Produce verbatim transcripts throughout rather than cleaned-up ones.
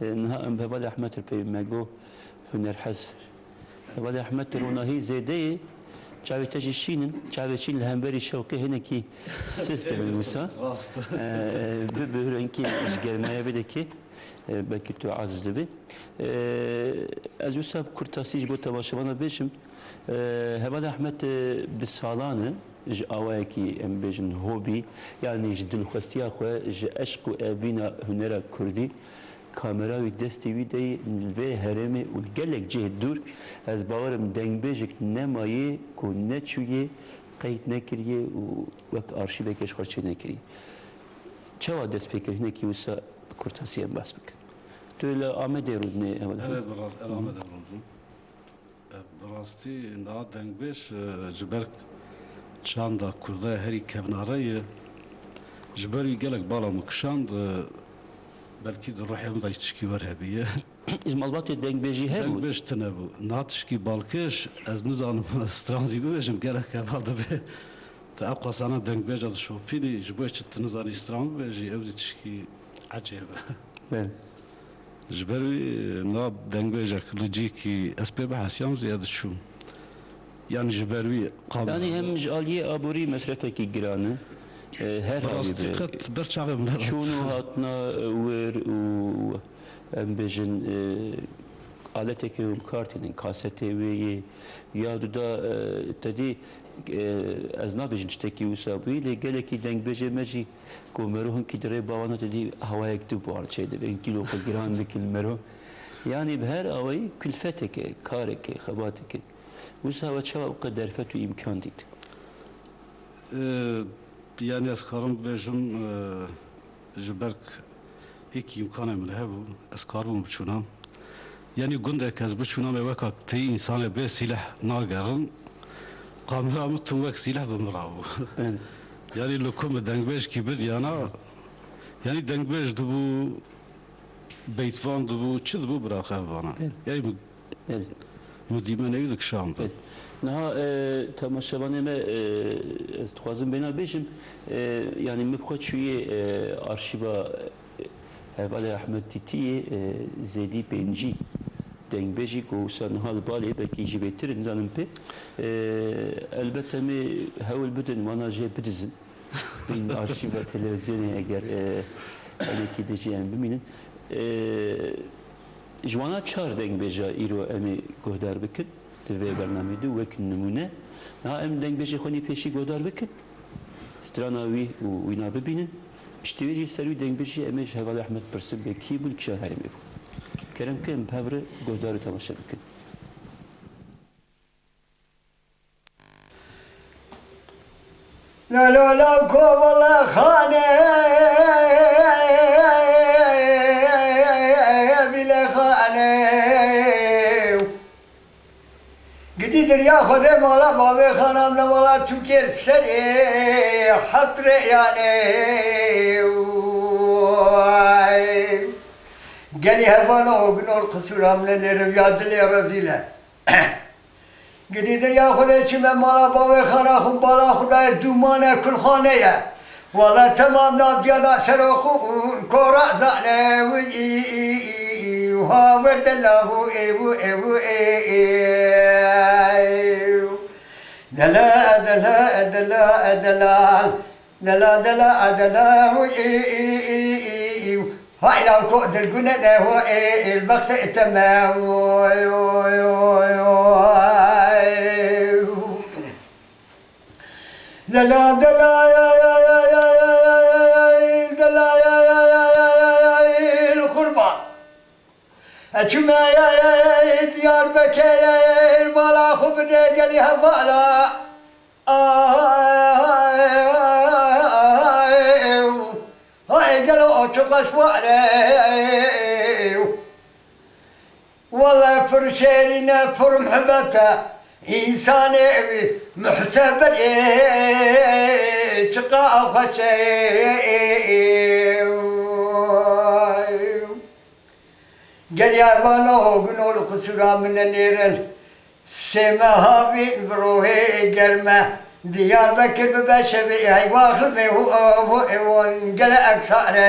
Niha em bi Hevalê Ehmed re peyv me got, hunerhez. Hevalê Ehmed, tu ronahî zêde yê, çavê te jî şîn in, çavê şîn li hemberî şewqê hinekî sist dibin wisa. Rast. Ee, bi, bi rengkî ji germaya vê dekê, e, belkî tu aciz dibî. Ee, ez wisa bi kurtasî ji bo temaşevana bêjim. Ee, Hevalê Ehmed, e, bi salan e, ji awayekî, em bêjin, hobî, yanî ji dilxwestiya xwe, ji eşq û evîna hunera kurdî, kamera wî destê wî de ye, li vê herêmê û li gelek cihê dûr, ez bawer im dengbêjek nemayê ku neçûyê, qeyd nekiriye û wek arşîvekê ji xwe çênekiriye. Çawa dest pê kir, hinekî wisa bi kurtasî em behs bikin? Tu li Amedê rûdinê, Heval Ehmed? Evet, bi rast, ez Amedê rûdim. E, bi rastî niha dengbêj, e, ji ber çanda Kurda herî kevnare ye. Ji ber wî gelek bala min kişand, e, belkî di ruhê min de tişkî wer hebîye. Ji malbatê dengbêjî hebû? Dengbêj tune bû. Niha tişkî balkêş, ez nizanim stran jî bibêjim, gelek heval dibe. Tu ew qasana dengbêja dişopînî, ji bo çi tu nizanî stran bibêjî, ew jî tişkî ecêb e. Belê. Ji ber wî, niha dengbêjek li cîkî ez pê bihesiyam zêde diçûm. Yanî ji ber wî qam Yanî hem ji aliyê aborî mesrefekî giran e, e, her Bi halî rastî be. Qet ber çavê min nehat. Çûn û hatina, e, wir û em bêjin, e, aleteke hûn kar tînin, kasetê wê yê, ya duda, e, te dî, e, ez nabêjim tiştekî wisa bûyî, lê gelekî dengbêjê me jî ku mero hinkî di rê bawana te dî hawayek dû bi wan çêdibe, hinkî lo xwe giran dikin mero. Yanî bi her awayî kulfeteke, kareke, xebateke. Wisa we çawa weke derfet û îmkan dît? E, yanî ez karim bibêjim, e, ji ber hêkî îmkanê min hebû, ez karibûm biçûna. Yanî gundek ez biçûna me weka tê însanê bê sîleh nagerin, kamera min tun wek sîleh bi min rabû. Belê. Yanî li ku min dengbêjkî bidiyana, yanî dengbêj dibû, beytvan dibû, çi dibû biraxe vana. Belê. Yanî min Belê. Min dîmenê wî dikişand. Belê. Niha, e, temaşevanê me, e, ez dixwazim bêna bêjim, e, yanî min bi xwe çûyê, e, arşîva, e, Hevalê Ehmed Tîtiyê, e, Zêdî Pêncî, dengbêjî ku wisa niha li balê, belkî jî bêtir, nizanim pê. E, elbet em ê hewl bidin wana jê bidizin. Bin arşîva televîzyonê eger, e, hinekî dijî em bimînin. E, ji wana çar dengbêja îro em ê guhdar bikin di vê bernameyê de wek nimûne. Niha em dengbêjê xwe nî pêşî guhdar bikin. Strana wî û wîna bibînin. Piştî wê jî ser wî dengbêjî em ê ji Heval Ehmed pirsin bê kî bû, li kîjan herêmê bû. Kerem ke em bi hev re guhdar û temaşe bikin. Lalo la kovala xane, bile xane. Gidî derya xwe de mala bavê xanam ne mala Tirkiyê serê heft rê yanê. Gelî hevano ginol qisûra min nêrim ya dilê rezîle. Gidî derya xwe de çime mala bavê xana xwe bala xwe dayê dûmane kulxane ye. Wala temam da diya da sero xwe û kora zane û î, î, î, î, û ha werde la û ê û ê û ê, ê, ê. Dela, dela, dela, dela. Dela, dela, dela, hu, i, i, i, i, i. Hay la ko dilgune de, hu, e, el bexte eteme, oy, oy, oy, oy. Dela, dela, ya, ya, ya, dela, ya, ya, ya, el kurban. Eçime, ya, ya, ya, Diyarbekir, bala xu bide gelî hevala. Ay, ay, gelo çi xweş were. Wele pir şêrîn e, pir muhbet e. Însanê wî muhteber e, çiqa xweş e. Geriya vano gino li qisûra min nenêrin. Sê meha vîn bi rohê germe. Diyarbekir bibe şevê ey waxilmê û û û û gele eksare.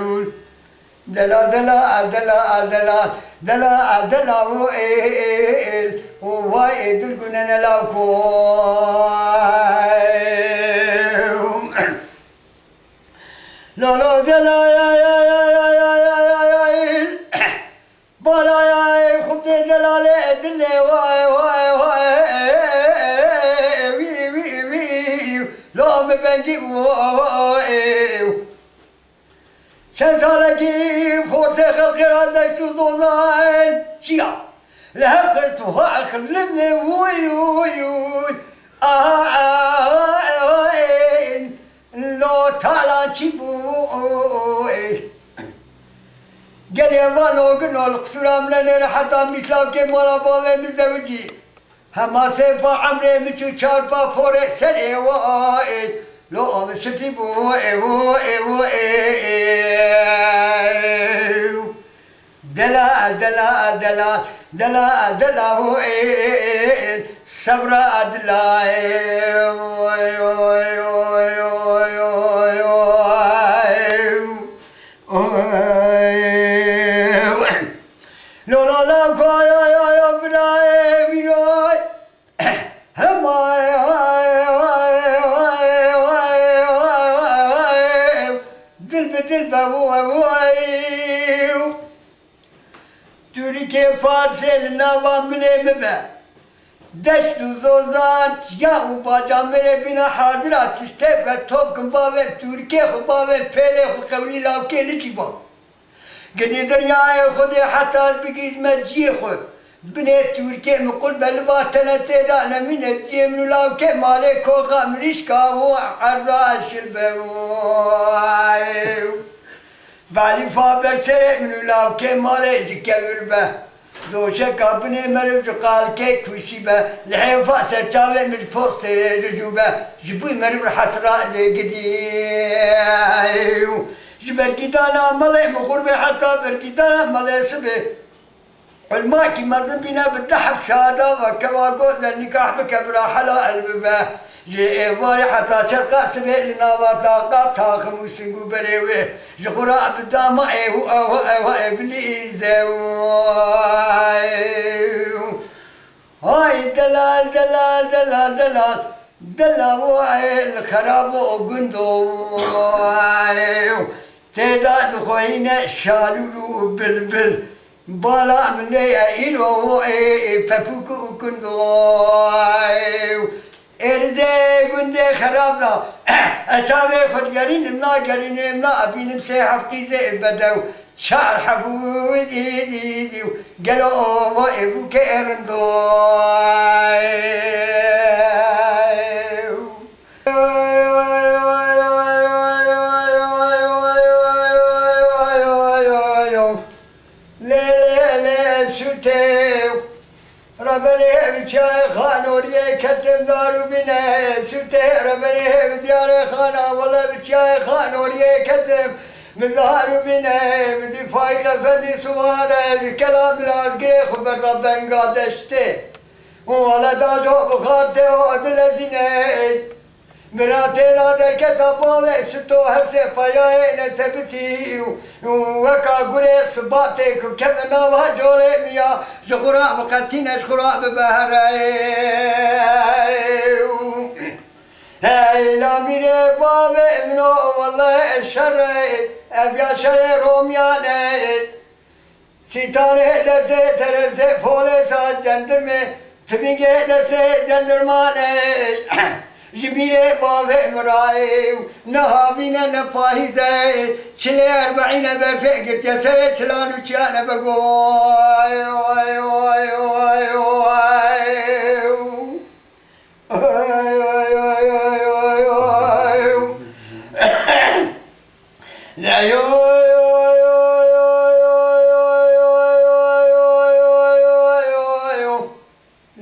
Dela, dela, dela, dela, dela, dela, o ê, ê, ê, ê, o vay ê dil gune ne law ko. Lo, lo, dela, ya, ya, ya, ya, ya, ya, ya, ya, ê. Bala ya, ê, xubdê delale, ê, dilê, vay, vay, vay, ê, ê, ê, ê, ê, wî, wî, wî, lo, me bengî, o, o, o, ê, ê. Çend salekî xortê xelkê ra deşt û dozan çiya. Li her qist û ha xirlim ûy, ûy, ûy. Aha, aha, ey, lo talan çi bû, ey. Gelê van ogin ol qisûra min nêre heta mîslavkê mala bavê min zewicî. Hema sê pa emrê min çû çar pa porê serê wa ê. Lo min sipî bû ê wo ê wo ê ê. Dela, dela, dela, dela, dela wo ê, ê, ê, ê. Sebra dila ê. Oy, oy, oy, oy, oy, oy. Oy. Lo, lo, lo, koy, oy, oy, oy, bira, ê, bira, oy. Hem, oy, oy, oy. Dil bi dil be, oy, oy. Tûrikê Farsê li nava milê min be. Deşt û zozan, çiya û baca min ê bîne hazira, tiştek ve top kin bavê Tûrikê xwe, bavê pêlê xwe qewlî lawkê li çî ba. Gidî diryayê Xwedê heta ez bigihîjme ciyê xwe. Binê Tûrkê min qul be li ba tenetê de nemîne ciyê min û lawkê malê koxa mirîşka û erza ez şil be. Belîfa ber serê min û lawkê malê ji kevir be. Doşeka binê meriv ji qalkê kuşî be. Lihêfa serçavê min ji postê rijû be. Ji bo meriv re hesra ez ê gidî. Ji bergîdana malê min xurbê heta bergîdana malê sibê. Ulmakî mezin bîne bi deh heb şahada ve kewa got le nikah bike bira helal bibe. Ji êvarê heta şerqa sibê li nava taqa taxim û sing û berê wê. Ji xwe re bi dama ê û ew ew ê bilîze û. Hay delal, delal, delal, delal. Dila we li xerabo gundo têda dixweyîne şalûl û bilbil. Bala min lê ye îro ê pepûk û gundo. Êrizê gundê xerab da. Ez çavê xwe digerînim, nagerînim, naabînim sê heft qîzê bedew. Çar hebû dî, dî, dî, gelo ova ê bûkê rindo. Lê, lê, lê, sûtê. Rebelê bi çiyayê Xanoriyê ketim dar û bîne, sûtê rebelê bi diyarê Xana, wele bi çiyayê Xanoriyê ketim, min dar û bîne, min dî Faîq Efendî Suware, ji kela Milazgirê xwe berda benga deştê. Û wele da jo bixartê û dilezîne. Miratê na derketa bavê sito her sê payayê netebitî û, û weka gurê sibatê ku keve nava colê miya ji xwe ra biqetîne ji xwe ra bibe here. Hey la mîrê bavê min o wele şerê, ev ya şerê Romiyane. Sîtanê destê terezê polêsa cendirmê, tivîngê destê cendirmanê. Ji bîrê bavê min rayê û ne havîne ne pahîze, çilê erbeîne berfê girtiye serê çilan û çiyane be goy, oy, oy, oy, oy.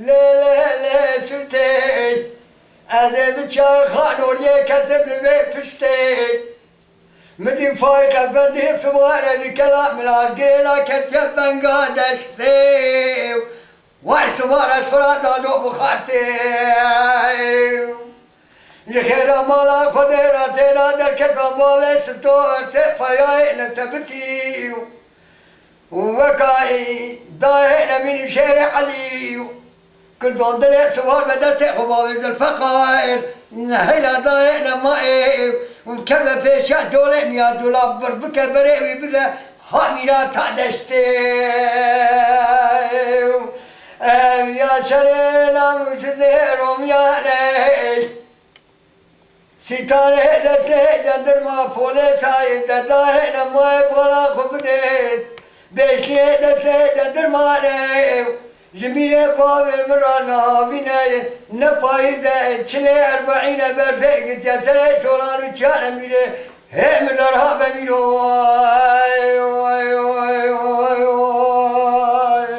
Lê, lê, lê, sûtê. Ez ê bi çay xanoriyê ketim li vê piştê. Min dî Faîq Efendî Siware li kela Milazgirê la ketiye benga deştê. Way Siware xwe ra dalo bixartê. Ji xêra mala Xwedê re têra derketa bavê sito ersê payayê netebitî. Weka dayê Nemîn û Şêrê Elî û Kildon dilê siwar be destê xwe bavê Zilfeqar. Heyla dayê Nemayê û keve pêşiya colê miya cola bir bike berê wî bide hamîra ta deştê. Ev ya şerê namûsizê Romiyane. Sîtanê destê cendirma polêsa ye, de dahê nemayê bala xwe bidê. Bêşliyê destê cendirmanê, ji mîrê bavê min ra nehavîne, ne payîze, çilê erbeîne berfê girtiye serê çolan û çiyane mîrê, hê min derha be mîro. Ay, ay, ay, ay, ay.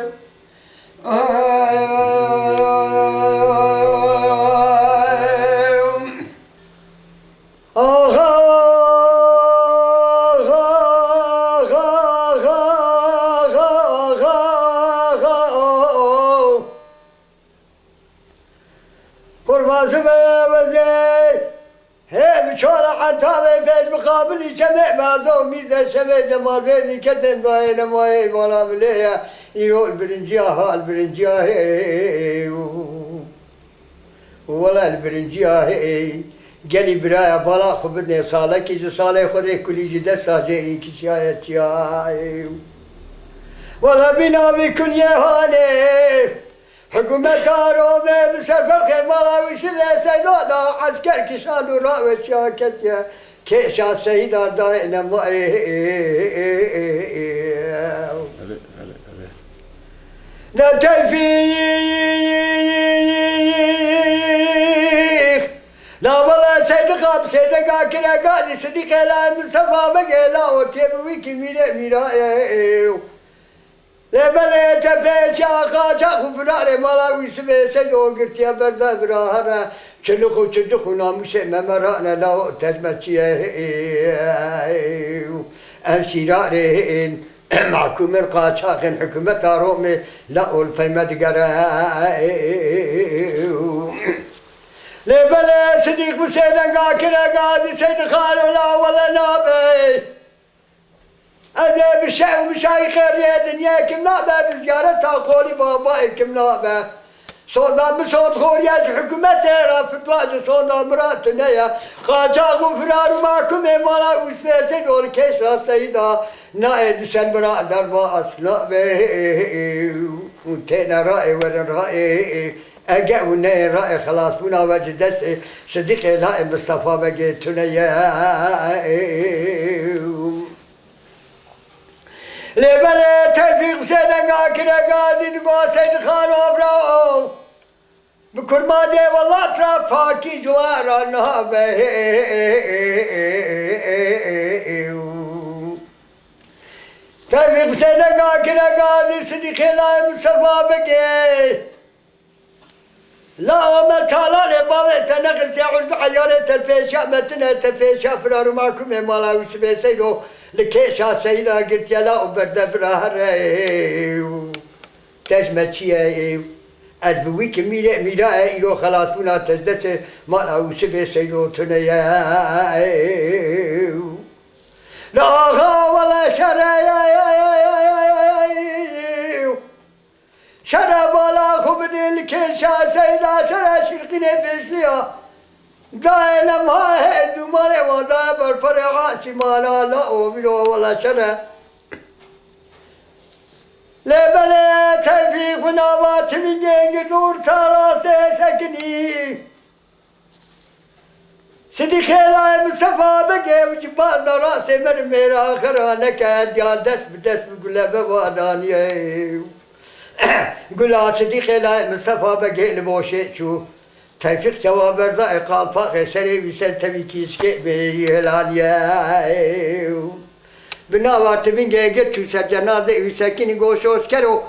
Kurbansı be wezê. Hê bi çala etavê pêş miqabilî çemê Bazo Mîrze şevê Cemal Fêrdî ketên dayê nemayê bala milê ye. Îro li birinciya ha li birinciya hê. Wela li birinciya hê. Gelî biraya bala xwe bidinê salekî ji salê xwe rê kulî ji desta jêrîn kişiyaye çiyayê. Wela bîna vî kuliyê halê. Hikûmeta Romê bi serferxê mala wî sivê Seyda da esker kişand û raweşiya ketiye kêşa Seyda dayê nemayê. Erê, erê, erê. Ne tevfîq. La wele Seydiqa bi Seydega kire gazî Sidîqê la Mistefa Begê la o tê bi wî kî mîrê mîra ye. Lê belê te pêşiya qaçax û firarê mala Ûsifê Seydo girtiye berze vira here. Çilik û çicik û namûsê me merane lawo tecmeçiye. Ev şîrarê hên mahkûmên qaçaxên hikûmeta Romê la ol peyme digere. Lê belê Sidîq bi sê denga kire gazî Seydi Xalo la wele nabe. Ez ê bi şe û bi şayî xêriyê dinyê kim nabe, bi ziyareta xolî babayê kim nabe. Sonda min sond xoriya ji hikûmetê re, fitwa ji sonda min re tune ye. Qaçax û firar û makumê mala Ûsvêsê dor kêşa seyda. Nayê disen bira derba asla be û têne raê werin raê ege û neyê raê xelasbûna we ji destê Sidîqê Laê Mistefa Begê tune ye. Lê belê Tevfîq bi sêdenga kire gazî digo Seydxan Abraw. Bi kurmacê welat re pakî ji we re nabe. Tevfîq bi sêdenga kire gazî Sidîqê Laê Mistefa Begê. La Amed Talalê bavê te nexisiya urdu eyarê te pêşa metine te pêşa firar û makumê mala Ûsibê Seydo li kêşa Seyda girtiye la û berde vira here û te ji me çi ye ê û ez bi wî ki mîrê mîra e îro xelasbûna te ji destê mala Ûsibê Seydo tune ye û la axa wele şere ye. Şere bala xwe bidê li kêşa seyda şere şirqînê pêşliya. Dayê nema he dûmanê wan daye berperê asîmana la ovîro wela şere. Lê belê Tevfîq bi nava timîngê gird û rta rastê sekinî. Sidîqê Layê Mistefa Begê û cibazda rastê me li mêra xera nekerdiyan dest bi dest bi gule ve vadaniye. Gula Sidîqê Layê Mistefa Begê li boşê çû. Tevfîq çawa berda e qalpaxê serê wî ser tevî kîşkê bêyî helaniye. Bi nava tivîngê girt û ser cenazê wî sekinî goşoş kero.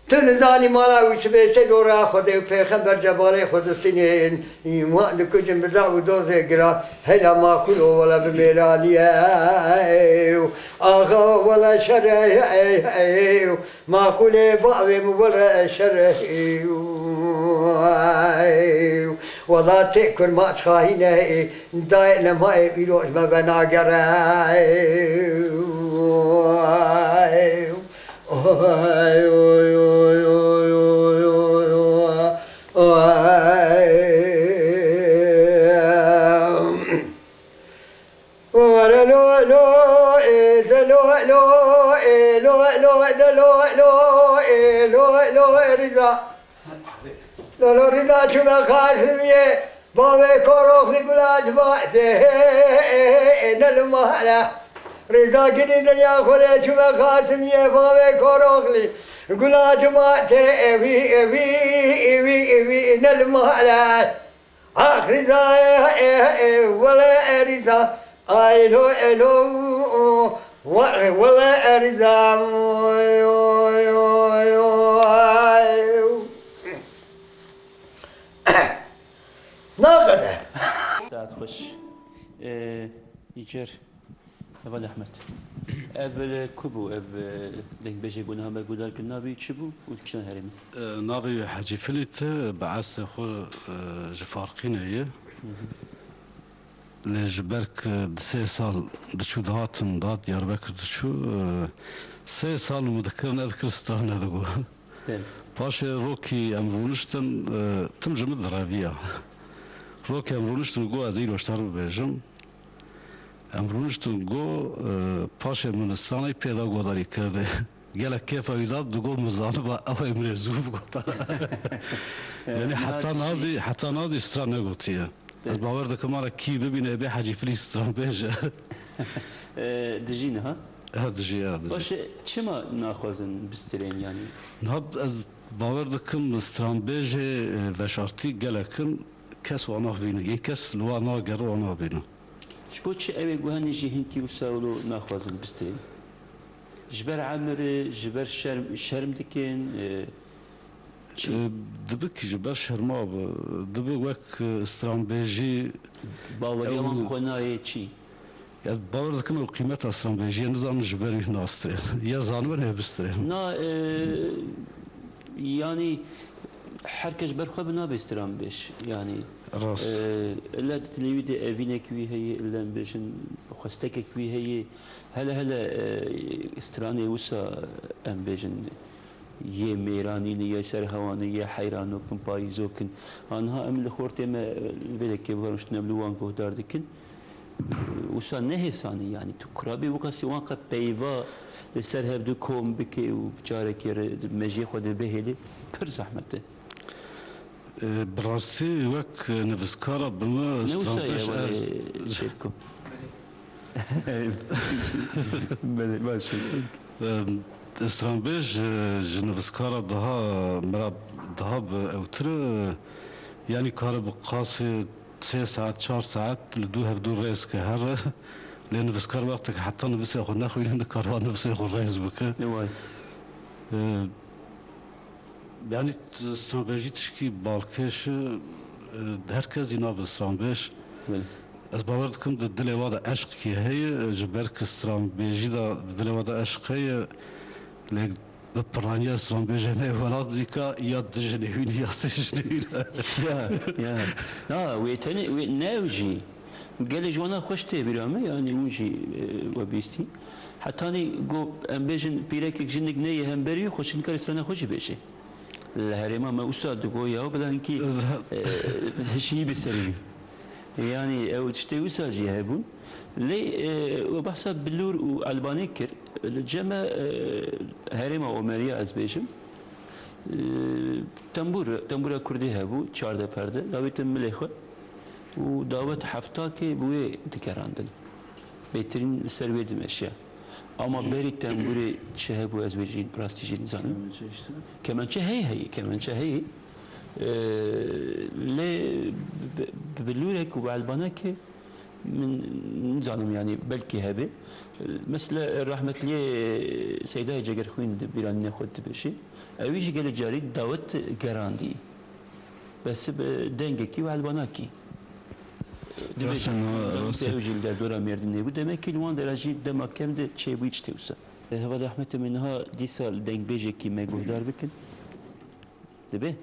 Tu nizanî mala wî sibê sê dora Xwedê û pêxember cebalê xwe distînin. Îman dikujin bi dax û dozê giran. Hela maqûl o wele bi mêranî ye. Axa wele şer e. Maqûlê bavê min wele şer e. Wela tê kurmaç xahîne. Dayê nema ê îro ji me venagere. Were lo, lo, ê, de lo, lo, ê, lo, lo, de lo, lo, ê, lo, lo, Rîza. Lo, lo, Rîza çûme Qasimiyê, bavê Koroxlî gula ji ba, ê, ê, ê, ne li male. Rêza girî dinya xwe lê çûme Qasimiyê bavê Koroxlî. Gula cima tê evî, evî, evî, evî, ne li male. Ax Rêza, e, e, wele e Rêza. Ay lo, e lo, we, wele e Rêza. Oy, oy, oy, oy. Naqede. Saet xweş. Ee, Îcer. Heval Ehmed. Ev, e, ku bû? Ev, e, dengbêjê ku niha me guhdar kir, navê wî çi bû û li kîjan herêmê? E, navê wî Hecî Filît e, bi eslê xwe, e, ji Farqînê ye. Hı hı. Lê ji ber ku di sê sal diçû dihatin, dihat Diyarbekir diçû, e, sê sal min dikirin, nedikir, stran nedigot. Belê. Paşê rokî em rûniştin, e, tim ji min direviya. Rokî em rûniştin got, ez îro ji te re bibêjim. Em rûniştin got, e, paşê min stranê pê da guhdarîkirinê. Gelek kêfa wî da, digot min zaniba ew ê min ê zû bigota. E, Yanî niha heta çi- nazî, heta nazî stran negotiye. Ez bawer dikim, mala kî bibîne, ê bê Hecî Filît stranbêj e. E, dijî niha? Ha, dijî, ha, dijî. Baş e, çima naxwazin bistirên, yanî? Niha ez bawer dikim, stranbêjê, e, veşartî gelek in, kes wan nabîne. Yê kes li wan nagere, wan nabîne. Ji bo çi ew ê guhenî jî hinkî wisa wilo naxwazin bistirên? Ji ber emir, ji ber şerm, şerm dikin, e, çi? E, dibi ki ji ber şerma bi, dibi wek, e, stranbêjî. Baweriya wan xwe nayê çi? Ya, bawer dikim ew qîmeta stranbêjiyê nizanin, ji ber wî nastirên. Ya zanibin ya bistirên. Na, e, yanî her kes ji ber xwe bi nabe stranbêj. Yanî, rast. E, illa di dilê wî de evînek wî heye, illa em bêjin xwestekek wî heye. Hele hele, e, stranê wisa em bêjin, Yê mêranî ne, yê serhewanî, yê heyranok in, payîzok in. Aniha em li xortê me, e, vê de kêvan rûniştine li wan guhdar dikin. E, wisa ne hêsanî, yanî tu kurabî wexasî wan qe peyva li ser hevdu kom bike û carekê re mejiyê xwe de bihêlî, pir zehmet e. E, bi rastî wek nivîskara bi min Ne wisa ye stranbêj wele er- Şevko. Belê, baş e. Em, stranbêj, e, ji nivîskara daha mira daha bi ewtir e, yanî kare bi qasê sê saet, çar saet li dû hevdû rêz ke here. Lê nivîskar wextek heta nivîsê xwe nexwîne, nikare wa nivîsê xwe rêz bike. Ne way. E, Yanî stranbêjî tişkî balkêş e, e, her kes jî nabe stranbêj. Belê. Ez bawer dikim di dilê wa de eşqkî heye, e, ji ber ku stranbêjî de di dilê wa de eşq heye, lê bi piraniya stranbêjê ne welat zîka ya du jinê wî ne ya sê jinê wî ne. Ya, ya. Na, wê tenê, wê ne ew jî. Gelê ji wana xweş tê bîra me, yanî hûn jî, e, we bîstî. Hetanî got, em bêjin pîrekek jinik neyê hemberî, xwe jî nikare strana xwe jî bêje. Li herêma me wisa digo ya, bila hinkî, e, hişî bi serî. Yanî ew tiştê wisa jî hebûn. Lê, e, we behsa bilûr û elbanê kir. Li cem me, e, herêma Omeriya ez bêjim. E, tembûr, tembûra kurdî hebû, çardeh perde. Davêtin milê xwe. û dawet heftakê bi wê digerandin. Bêhtirîn li ser wê dimeşiya. Ama berî tembûrê çi hebû ez wê jî bi rastî jî nizanim. Kemençe işte. Kemençe heye heye, kemençe heye. Ee, lê bi, bi, bi lûrek û bi elbanekê min nizanim, yanî belkî hebe. Mesela rehmetliyê Seydayê Cegerxwîn di bîranînê xwe dibêjî. Ewî jî gelek carî dawet gerandî. Bes bi dengekî û elbanakî. Dibêje, Rast e, na, zaten rast e. Ew jî li derdora Mêrdînê bû. Demek ki li wan dera jî dema kem de çêbûyî tiştê wisa. E, hevalê Ehmetê me niha dîsa li dengbêjekî me guhdar bikin. Dibe?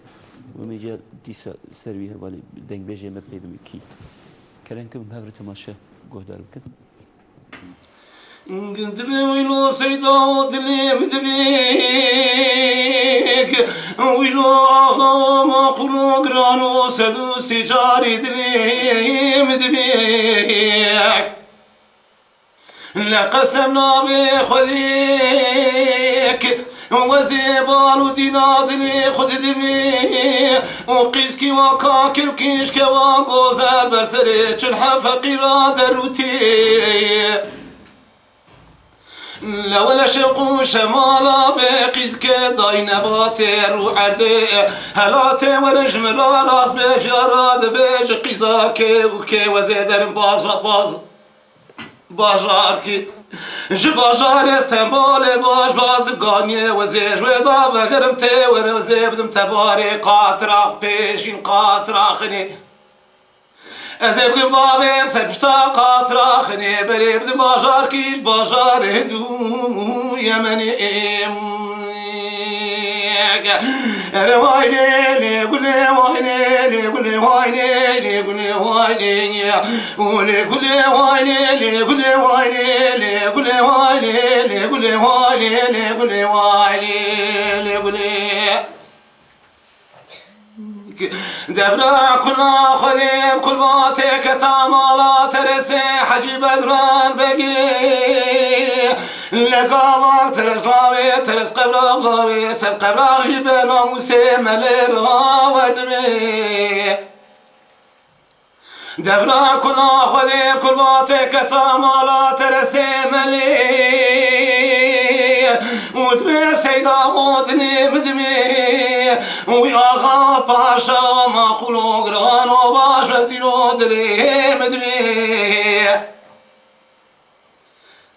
Û me gel dîsa ser wî hevalê dengbêjê me pê bimî kî. Kerem kin bi hev re temaşe guhdar bikin. Dibê wîlo seyda dilê min dibêk, wîlo axa maqûlo girano sed û sê carî dilê min dibêk. Le qesem navê Xwedêk, wezê bal û dîna dilê xwe didimê, û qîzkî wa kakê û kîşke wa gozel ber serê çil he feqîra derûtê. Le wele şewq û şemala vê qîzke dayne batê rû erdê. Helatê were ji min ra rast bêj ya radibêj qîza kê û kê wezê derin baza baz. Bajarkî. Ji bajarê Stenbolê baş bazganiyê wezê ji wê da vegerim tê were wezê bidim te barê qatra pêşîn qatra xinê. Ez ê bidim bavê ser pişta qatra xinê berê bidim bajarkî ji bajarê Hindû Yemenê. Ere vay lê lê gulê vay lê lê gulê vay lê lê gulê vay lê. Û lê gulê vay lê lê gulê vay lê lê gulê vay lê lê gulê vay lê lê gulê vay lê lê gulê. Devra kula Xwedê kulvatê keta mala teresê Hecî Bedran Begî. Le gava teres lavê, teres qevra lavê, ser qevra jî be namûsê melê rawerdimê. Devra kula Xwedê kulvatê keta mala teresê melê. Û dibê seyda o dilê min dibê. Wî axa paşa maqûlo girano baş wezîro dilê min dibê.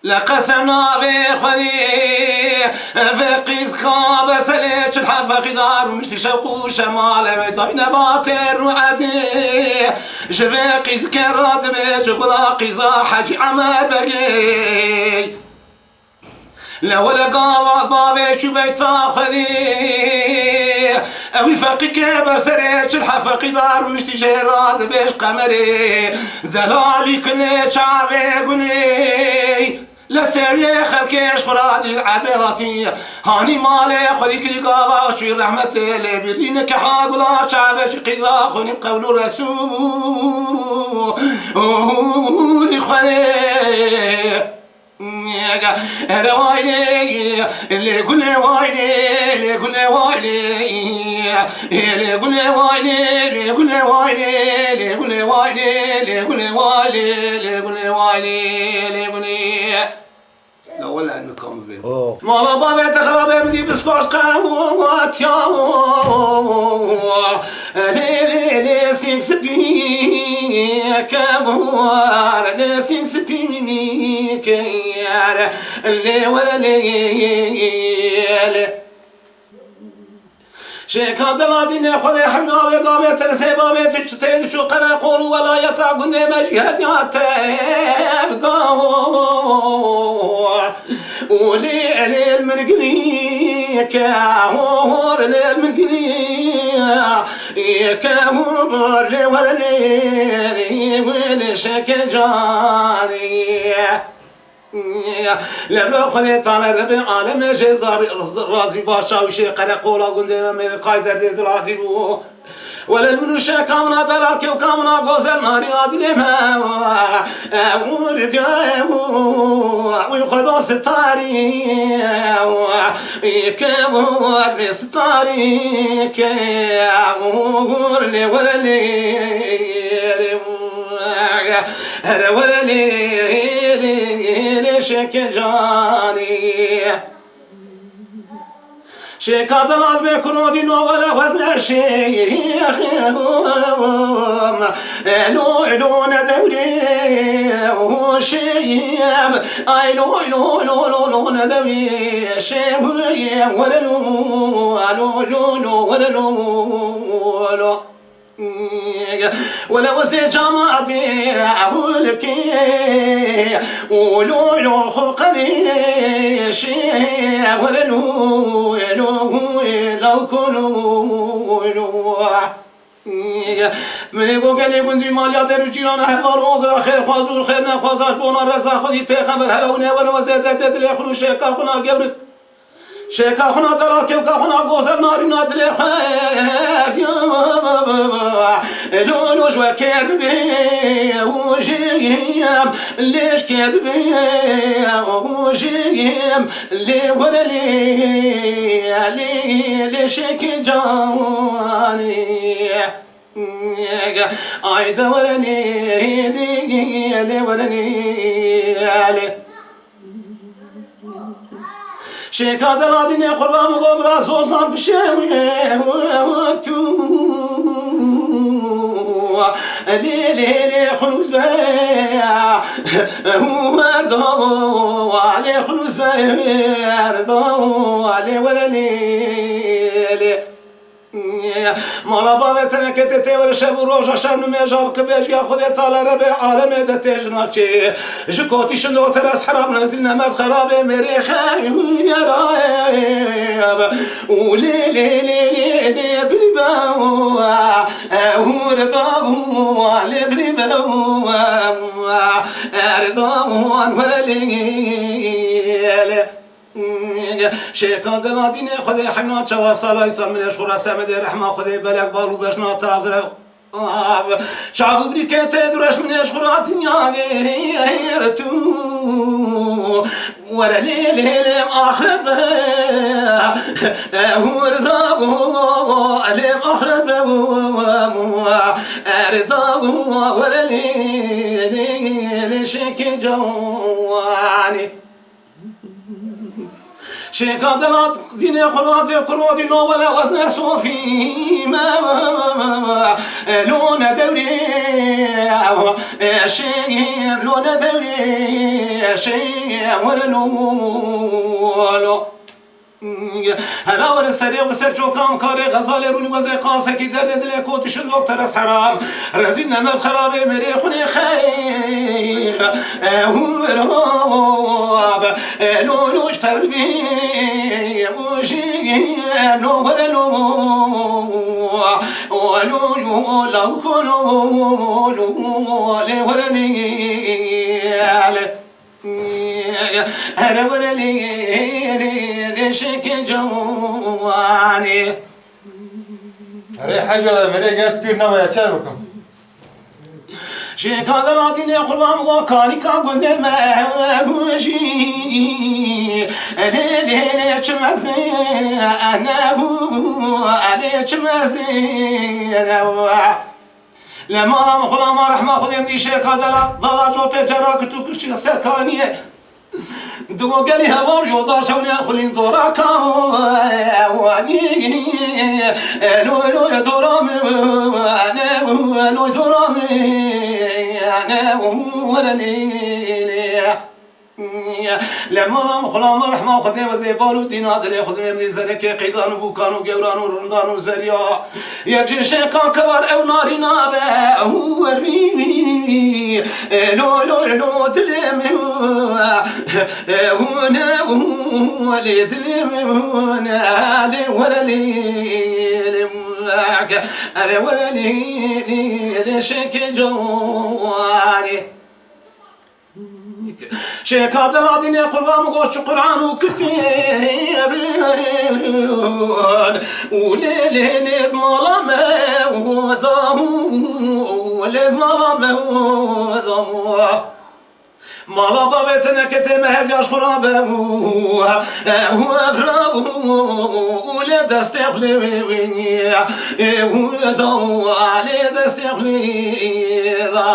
Le qesem navê Xwedê, vê qîzka berselê çil hef feqîdar û niştî şewq û şemalê wê dayne batê rû erdê. Ji vê qîzke radibê ji gula qîza Hecî Emer Begê. Le wele gava bavê çû beyta Xwedê. Ewî feqîkê ber serê çil hef feqîdar û niştî jê radibêj qemerê. Delalî kulê çavê gulê. Li seriyê xelkê ji xwe re dî erdê hatî. Hanî malê xwedî kirî gava çûyî rehmetê lê bîrî nikeha gula çavê ji qîza xwînî qewlû resûlî xwedê. Ere waylê, lê gulê waylê, lê gulê waylê, lê gulê waylê, lê gulê waylê, lê gulê waylê, lê gulê waylê, lê gulê waylê, lê gulê. La wele nikam bê. Oh. Mala bavê te xirabe min dî biskoş qewatiya. Lê, lê, lê, sîk spî kebûr, lê sîk spî keyar, lê were lê, lê. Şêka Deladînê Xwedê hemda wê gavê tirsê bavê tu ji tê diçû qereqol û welayeta gundê me jî her ya tevda. Û lê lê mirgilî ke hor lê mirgilî ke hor lê were lê wê lê şeke canî. Li vir Xwedê Teala Rebê alemê jê zar-, razî ba şawişê qereqola gundê me mêrê qay derdê dila dî bû. Wele min û şeka min a dela kewka min a gozel narîna dilê me. Ew û ridya ew û xwedo sitarî. Ke wor lê sitarî ke û lê were lê lê. Here were lê, lê, lê şeke canî. Şêka delal bê kurodî no wele wezne şêxim. Elo, elo ne dewrê û şêyim. Ay lo, lo, lo, lo, lo ne dewrê şêwiyim. Were lo, lo, lo, lo, were lo, lo. Wele wezê camadê ewilkê û lo lo xulqanê şê wele lo lo lo kolo lo. Min ê go gelê gundî maliya der û cîrana heval û ogira xêrxwaz û xêr nexwaza ji bona reza xwedî pêxember hele û nêwere wezê derdê dilê xwe û şêka xwe na gewrik. Şêka xuna dela kewka xuna gozel narîna dilê xwe. Lo lo ji we kêr bibê û jiyem lê ji kêr bibê û jiyem lê were lê lê lê şêkê canê. Ay de were lê lê lê were lê lê. Şêka deladînê qurban min go bira zozan pişê wê tu. Lê lê lê xulûs be. Werda lê xulûs be. Werda lê were lê lê. Mala bavê teneke tê tê were şev û roja şev nimêja bike bêjiya Xwedê Teala Rebê alemê de tê jina çê. Ji kotî şindo teres heram rezîl nemerd xerabê mêrê xeyerab. Û lê lê lê lê lê bibe û hûr da û lê bibe û erda û were lê lê. Şêka dela dînê Xwedê hemna çawa salay sal min ê ji xwe re semedê rehma Xwedê belek bal û beşna tazire. Çav û birîkê tê dureş min ê ji xwe re dinya gêr tu. Were lê lê lê axir be. Hûr da bû lê axir be. Erda bû were lê lê lê şêkê cawanî. Şêka delat dînê xurmadê kurodî no wele wezne sofî me. Lo ne dewrê şêm lo ne dewrê şêm were lo lo. Hela were serê bi ser çokan karê xezalê rûnî wezê qasekî derdê dilê kotî şindok teres heram. Rezîl nemed xerabê mêrê xunê xeyr. Ew rab. Lo lo ji ter bibê. Û jî lo were lo. O lo lo la ko lo lo. Lê were lê. Here were lê, lê, lê şêkê ciwanê. Erê hecele, verê gel pîr nava ya çer bikim. Şêka Delatînê qurban bo kanîka gundê me bûjî. Lê, lê, lê çi mezin, lê çi mezin. Li mala min xulama rehma Xwedê min dî şêka dela, dala cotê cera girt û kişî ser kaniyê. Digo gelî heval yoldaş ew ne xulîn dora ka wanî. Elo, elo, dora min, elo, elo, dora min, were lê, lê. Li mala min xulama rehma Xwedê wezê bal û dîna dilê xwe dimê min dî zerekê qîzan û bûkan û gewran û rindan û zerya. Yek ji şêkan kevar ew narîna be û werî. Elo, elo, elo, dilê min. Hûne, hûne, dilê min. Lê were lê, lê. Erê were lê, lê, lê şêkê ciwanê. Şêka Delatînê qurban min got çi Quran û kitêbin. Û lê, lê, lê mala me weda, û lê mala me weda. Mala bavê teneke tê me her yaş xura be, û, û evra, û, û lê destê xulê, û da, lê destê xulê da.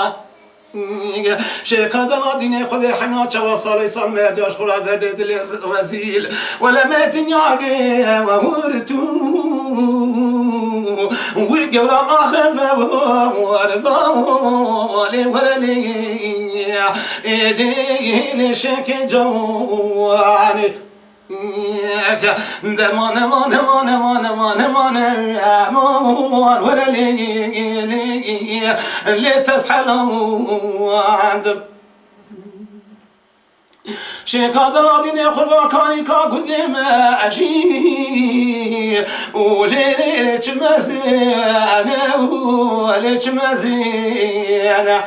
Şêka Delatînê Xwedê hena çawa salê sal me her yaş xura derdê dilê rezîl. Wele me dinya ge we hûr tu. Wî gewra axir ve warda lê were lê. Ê lê, lê şêkê ciwanê. De mane, mane, mane, mane, mane, mane, mane, were lê, lê, lê tez hela. Şêka Delatînê qurban kanîka gundê me jî. Û lê, lê, lê çi mezin e, û lê çi mezin e.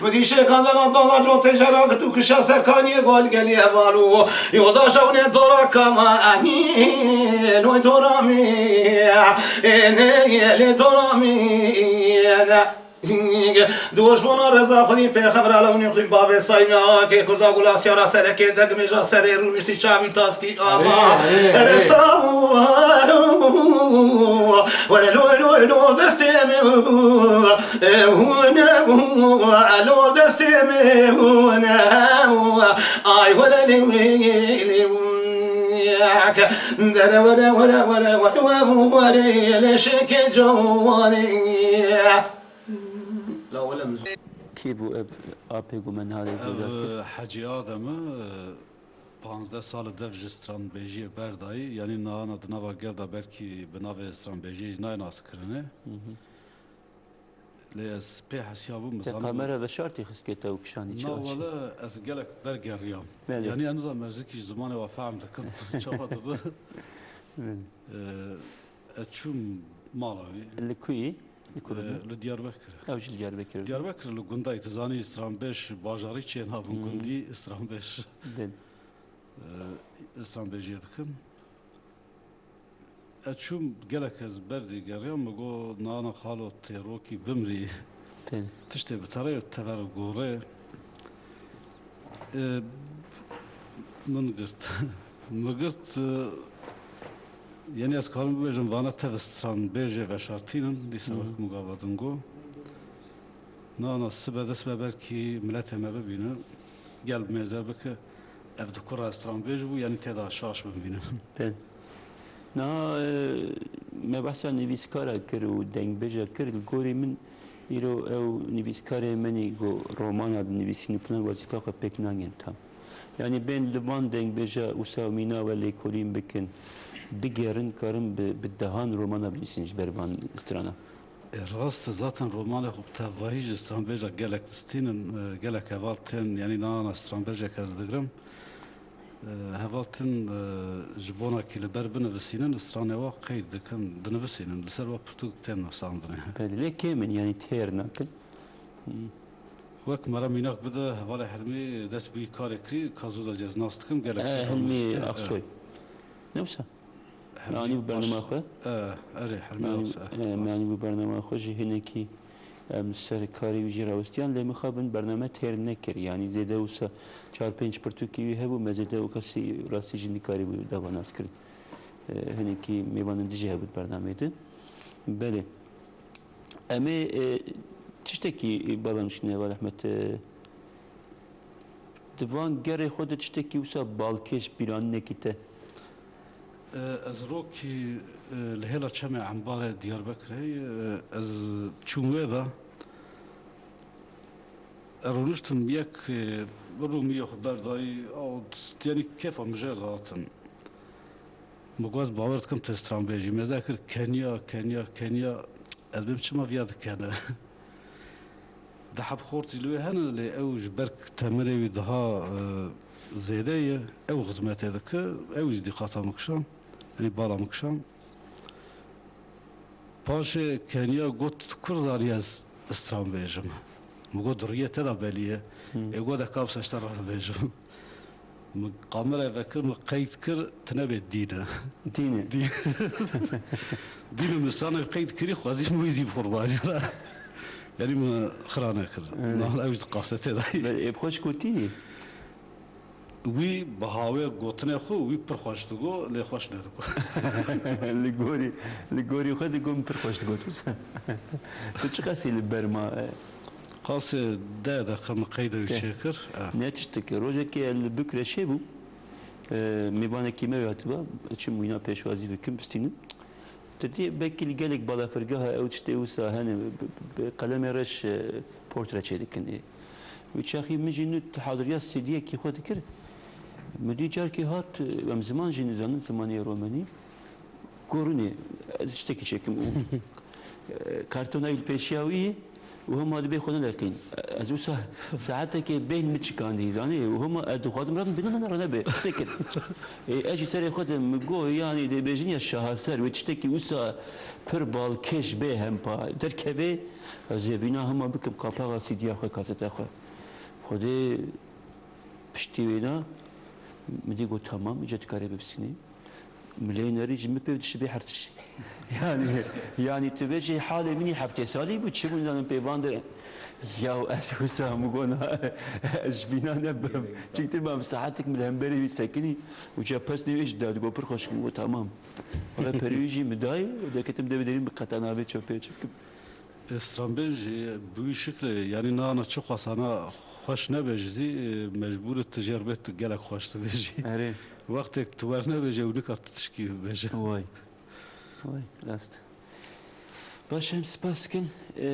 Min dî şêka Delatînê dala cotê jera girt û kişa ser kaniyê gol gelî heval û yoldaşa hûnê dora kama anî. Noy dora min, ê, nê, lê dora min. Di wojbona reza xwedî pêxemra lewnî xwîn bavê Sayna kê kurda gula siyara serekê degmêja serê rûniştî çavî taskî ava. Erê, erê, erê. Erê sawar were lo lo lo destê min hûne hûne lo destê min hûne ay were lê lê dere were were were were were lê şêkê ciwanê. La wele min zû- Kî bû ev apê ku me niha lê Ev, guhdar kir? Hecî Adem e, panzdeh sal e dev ji stranbêjiyê berdayî, yanî nahana di nava gerda belkî bi navê stranbêjiyê jî nayê naskirinê. Hı hı. Lê ez pê hesiyabûm, Te nizanim kamera veşartî xist kê te û kişanî çi Na aşî? wele ez gelek bergeriyam. Belê. Yanî ez nizam ez zikî ji zimanê wa fehm dikim, çawa dibi. Belê. Ee, ez çûm mala wî. Li ku yî? Li ku Ee, dibî? Li Diyarbekir. Ew jî li Diyarbekir. Diyarbekir li gundayî, tu zanî stranbêj bajarî çênabin, Hmm. gundî stranbêj. Belê. Ee, stranbêjiyê dikim. Ez çûm gelek ez berdî geriyam, min got, "Nana xalo têrokî bimrî." Tê. Tiştê bi terê tever gorê. E, min girt. Min girt, e, yanî ez karim bibêjim, vana tev stranbêjê veşartînin, dîsa Hı. wek min gava din got. Nana sibe, dest be belkî miletê me bibîne, gel mêze bike. Ev di kura stranbêj bû, yanî tê de şaş bimînin. Belê. Niha, e, me behsa nivîskara kir û dengbêja kir, li gorî min îro ew nivîskarê min î ku romana dinivîsîn û filan wezîfa xwe pêk nagên tam. Yanî bên li van dengbêja wisa û mîna we lêkolîn bikin, bigerin, karin bi, bi dehan romana binivîsîn ji ber van strana. E, rast e, zaten romanê xwe bi tevahî ji stranbêja gelek distînin, e, gelek heval tên, yanî nana stranbêjek ez digirim. E, heval tên, e, ji bona kî li ber binivisînin, stranê wa qeyd dikin, dinivisînin, li ser wa pirtûk tên nivîsandinê. Belê, lê kêm in, yanî têr nakin. Hmm. Wek mera mînak bide, hevalê Hilmî dest bi wî karê kirî, ka zû da ez nas dikim, gelek E, kêfa min Hilmî dîtiye. Aksoy. E. Ne wisa? Hilmî Anî bi bernama Baş-, xwe? E, erê, Hilmî Anî, Aksoy, e, e, me Baş. Anî bi bernama xwe jî hinekî em ser karê wî jî rawistiyan, lê mixabin bername têr nekir. Yanî zêde wisa çar pênc pirtûkî wî hebû, me zêde û kesî rastî jî nikarîbû dava nas kirin. E, hinekî mêvanên dijî hebû di bernameyê de. Belê. Em ê, e, tiştekî bala min şîne, heval Ehmed, e, di van gerê xwe de tiştekî wisa balkêş bîranînekî te? E, ez rokî, e, li hêla çemê Embarê Diyarbekirê, e, ez çûm wê de. E, rûniştim yek, e, rûmiyê xwe berdayî, aw, yanî kêfa min jê re hatin. Min got, ez bawer dikim tu stranbêj î. Me zê kir Kenya, Kenya, Kenya. Ez bêm çima viya dikene. Di heb xort jî li wê hene, lê ew ji ber temenê wî daha, e, zêde ye. Ew xizmetê dike, ew jî dîqata min kişand. Yanî bala min kişand. Paşê Kenya got, "Kur zanî ez stranbêj im?" Min got, "Di rûyê te de belî ye." Hmm. Ê got, "De ka wisa ji te re bibêjim." Min kamerayê vekir, min qeyd kir, tu nebê dîn e. Dîn e. Dîn, dîn e, min stranê qeyd kirî, xwezî min wî zî bi qurbanî re. Yanî min xira nekir. Evet. Niha ew jî di kasetê de ye. Ê bi xwe jî gotî? Wî bi hawê gotinê xwe, wî pir xweş digo, lê xweş nedigo. Li gorî, li gorî xwe digo, min pir xweş digot wisa. Tu çiqasî li ber ma, e? Qasê deh deqe min qeyda wî Deh. çêkir. E. Ne tiştekî, rojekê li Bukreşê bû. E, mêvanekî me wê hatiba, çim wîna pêşwazî bikim, bistînim. Tu dî belkî li gelek balafirgeha ew tiştê wisa hene, bi, bi, bi qelemê reş, e, portre çêdikin, ê. Wî çaxî min jî nû haziriya C D'yekî xwe dikir. Min dî carkî hat, e, em ziman jî nizanin, zimanê romenî. Gorûnê, ez tiştekî çêkim û, e, kartona îl pêşiya wî ye. Û hema dibê xwe neleqîn. Ez wisa saetekê bêhn min çikandî, zanî? Û hema ez dixwazim re bînin, ne re nebe. Sekir. Ê, ez jî serê xwe de min got, yanî dê bêjin ya şaheser, wê tiştekî wisa pir balkêş bê hempa derkeve, ez ê vîna hema bikim qapaxa C D'ya xwe, kaseta xwe. Xwedê piştî wêna min dî got, "Tamam, îca dikarê bibisînî." Mileynerî ji min pê dişibê her tişt. Yani, yani tu vê jî halê min î heftê salî bû, çi bû nizanim pê van de, ya ez wisa min got na, ez ji bîna nebim. Çimkî tu ma saetik min li hemberî wî sekinî û ca pes newê jî da, digot pir xweş, min got tamam. Wala perî wî jî min dayê, deketim devê derîn bi qeta navê çepê çekim. Stranbêj jî bi wî şiklê, yanî nana çi xwesana xweş nebêjî zî, e, mecbûr e tu jê re bê tu gelek xweş dibêjî. Erê. Wextêk tu wernebêje ew nikar tu tişkî bibêje. Way. Way, rast. Baş, em spas dikin. E,